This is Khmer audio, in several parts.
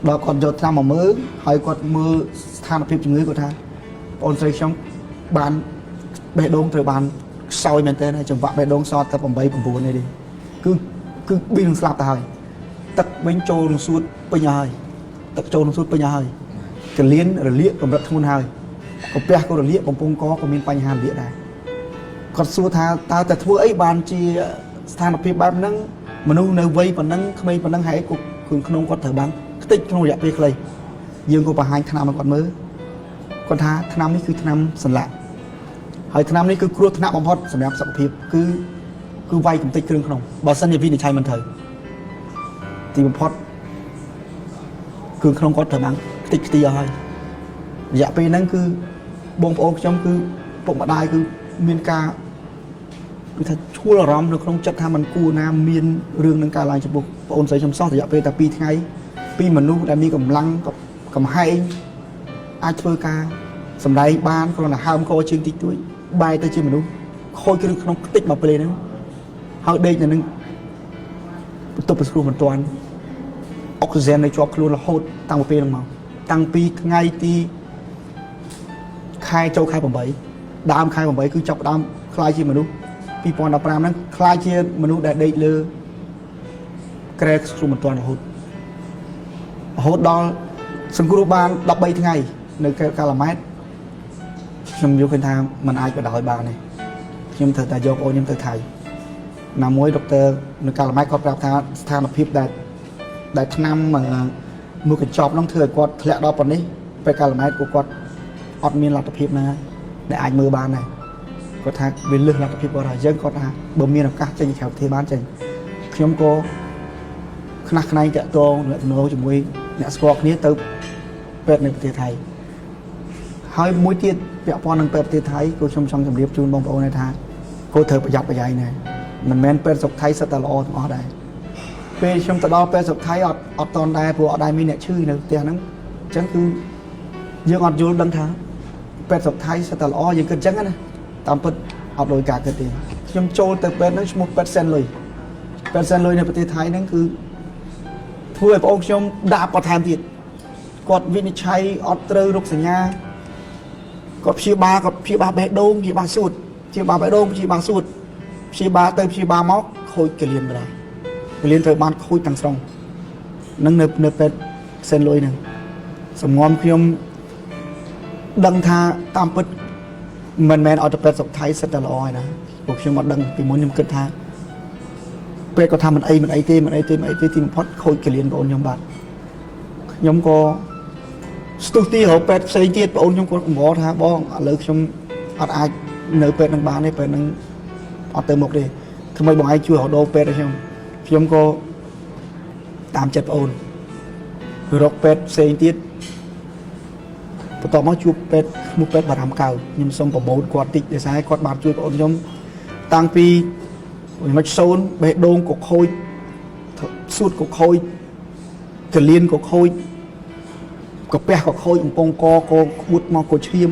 ដល់គាត់យកថ្នាំមកមើលហើយគាត់មើលស្ថានភាពជំងឺគាត់ថាបងស្រីខ្ញុំបានបេះដូងត្រូវបានខ្សោយមែនទែនហើយចង្វាក់បេះដូងសល់តែ8 9នេះទេគឺប៊ីនឹងស្លាប់ទៅហើយទឹកវិញចូលក្នុងសួតពេញអស់ហើយទឹកចូលក្នុងសួតពេញអស់ហើយកលៀនរលាកកម្រិតធ្ងន់ហើយកាពះក៏រលាកបំពង់កក៏មានបញ្ហារលាកដែរគាត់សួរថាតើតែធ្វើអីបានជាស្ថានភាពបែបហ្នឹងមនុស្សនៅវ័យប៉ុណ្ណឹងក្មេងប៉ុណ្ណឹងហើយក៏គឺក្នុងគាត់ត្រូវបានខ្ទេចក្នុងរយៈពេលខ្លីយើងក៏បង្ហាញថ្នាំឲ្យគាត់មើលគាត់ថាថ្នាំនេះគឺថ្នាំសន្លាក់ហើយថ្នាំនេះគឺគ្រោះថ្នាក់បំផុតសម្រាប់សុខភាពគឺវាយកម្ទេចគ្រឿងក្នុងបើសិនជាវិនិច្ឆ័យមិនត្រូវទីបំផុតគ្រឿងក្នុងគាត់ត្រូវបានខ្ទេចខ្ទីអស់ហើយរយៈពេលហ្នឹងគឺបងប្អូនខ្ញុំគឺពុកម្ដាយគឺមានការគឺថាឈួលអារម្មណ៍នៅក្នុងចិត្តថាมันគួរណាមានរឿងនឹងកើតឡើងចំពោះបងអូនស្រីខ្ញុំសោះរយៈពេលតែ2ថ្ងៃពីមនុស្សដែលមានកម្លាំងកំហែងអាចធ្វើការសម្ដែងបានគ្រាន់តែហើមកជើងតិចតួចបែរទៅជាមនុស្សខូចគ្រឿងក្នុងខ្ទេចមកពេលហ្នឹងហើយដេកនៅនឹងបន្ទប់ប្រស្គ្រោះមិនទាន់អុកស៊ីហ្សែននៅជាប់ខ្លួនរហូតតាំងពីពេលហ្នឹងមកតាំងពីថ្ងៃទីខែចូលខែ8ដើមខែ8គឺចាប់ផ្ដើមក្លាយជាមនុស្ស2015ហ្នឹងក្លាយជាមនុស្សដែលដេកលើក្រែស្គ្រោះមិនទាន់រហូតរហូតដល់សង្គ្រោះបាន13ថ្ងៃនៅកាឡាម៉ែតខ្ញុំយល់ឃើញថាมันអាចបដ ாய் បានទេខ្ញុំត្រូវតែយកអូនខ្ញុំទៅថៃណាមួយដុកទ័រនៅកាឡាម៉ែតគាត់ប្រាប់ថាស្ថានភាពដែលថ្នាំមួយកញ្ចប់ហ្នឹងធ្វើឲ្យគាត់ធ្លាក់ដល់ប៉ុណ្នេះពេលកាឡាម៉ែតក៏គាត់អត់មានលទ្ធភាពណាដែលអាចមើលបានដែរគាត់ថាវាលឹះលទ្ធភាពគាត់ហើយអញ្ចឹងគាត់ថាបើមានឱកាសចេញក្រៅប្រទេសបានចេញខ្ញុំក៏ខ្នះខ្នែងតាក់ទងអ្នកទំនងជាមួយអ្នកស្គាល់គ្នាទៅពេទ្យនៅប្រទេសថៃហើយមួយទៀតពាក់ព័ន្ធនឹងពេទ្យប្រទេសថៃក៏ខ្ញុំចង់ជម្រាបជូនបងប្អូនដែរថាគួរត្រូវប្រយ័ត្នប្រយែងដែរមិនមែនពេទ្យស្រុកថៃសុទ្ធតែល្អទាំងអស់ដែរពេលខ្ញុំទៅដល់ពេទ្យស្រុកថៃអត់តន់ដែរព្រោះអត់ដែរមានអ្នកឈឺនៅផ្ទះហ្នឹងអញ្ចឹងគឺយើងអត់យល់ដឹងថាពេទ្យស្រុកថៃសុទ្ធតែល្អយើងគិតអញ្ចឹងណាតាមពិតអត់ដូចការគិតទេខ្ញុំចូលទៅពេទ្យហ្នឹងឈ្មោះពេទ្យសែនលុយពេទ្យសែនលុយនៅប្រទេសថៃហ្នឹងគឺធ្វើឲ្យបងអូនខ្ញុំដាបបន្ថែមទៀតគាត់វិនិច្ឆ័យអត់ត្រូវរោគសញ្ញាគាត់ព្យាបាលគាត់ព្យាបាលបេះដូងព្យាបាលសួតព្យាបាលបេះដូងព្យាបាលសួតព្យាបាលទៅព្យាបាលមកខូចកលៀនបណ្ដោយកលៀនត្រូវបានខូចទាំងស្រុងនឹងនៅពេទ្យសែនលុយហ្នឹងសំងំខ្ញុំដឹងថាតាមពិតមិនមែនឲ្យតែពេទ្យស្រុកថៃសិតតែល្អឯណាព្រោះខ្ញុំអត់ដឹងពីមុនខ្ញុំគិតថាពេទ្យគាត់ថាមិនអីមិនអីទេមិនអីទេមិនអីទេទីបំផុតខូចកលៀនបងអូនខ្ញុំបាទខ្ញុំក៏ស្ទុះទីរកពេទ្យផ្សេងទៀតបងអូនខ្ញុំគាត់កម្រថាបងឥឡូវខ្ញុំអត់អាចនៅពេទ្យនឹងបានទេពេទ្យនឹងអត់ទៅមុខទេធ្វើម៉េចបងឯងជួយរកដូរពេទ្យឲ្យខ្ញុំខ្ញុំក៏តាមចិត្តបងអូនរកពេទ្យផ្សេងទៀតបន្ទាប់មកជួបពេទ្យឈ្មោះពេទ្យបារាំកៅខ្ញុំសូមប្រម៉ូទគាត់តិចដោយសារគាត់បានជួយបងអូនខ្ញុំតាំងពីមិនសូនបេះដូងក៏ខូចសួតក៏ខូចកលៀនក៏ខូចកាពះក៏ខូចកំពង់កក៏ខួតមកក៏ឈាម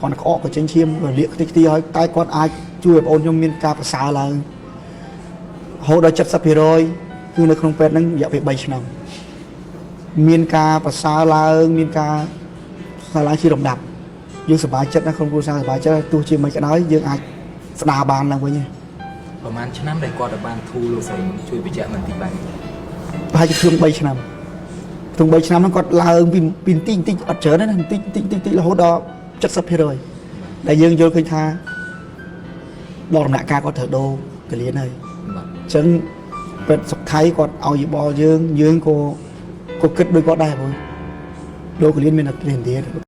គាត់ក្អកក៏ចេញឈាមរលាកខ្ទេចខ្ទីហើយតែគាត់អាចជួយឲ្យបងអូនខ្ញុំមានការប្រសើរឡើងរហូតដល់70%គឺនៅក្នុងពេទ្យហ្នឹងរយៈពេល3ឆ្នាំមានការប្រសើរឡើងមានការប្រសើរឡើងជាលំដាប់យើងសប្បាយចិត្តណាស់ក្នុងគ្រួសារសប្បាយចិត្តទោះជាមិនក៏ដោយយើងអាចស្ដារបានឡើងវិញទេ ប្រហែលឆ្នាំដែលគាត់បានធូរលោកស្រីជួយបញ្ជាក់បន្តិចបាន ប្រហែលជាធ្ង3ឆ្នាំធ្ង3ឆ្នាំហ្នឹងគាត់ឡើងពីបន្តិចបន្តិចអត់ច្រើនទេណាបន្តិចបន្តិចបន្តិចរហូតដល់70%ដែលយើងយល់ឃើញថាដល់ដំណាក់កាលគាត់ត្រូវដូរកលៀនហើយ បាទ អញ្ចឹងពេទ្យស្រុកថៃគាត់ឲ្យយោបល់យើងយើងក៏គិតដូចគាត់ដែរព្រោះដូរកលៀនមានតែប្រទេសឥណ្ឌាទេ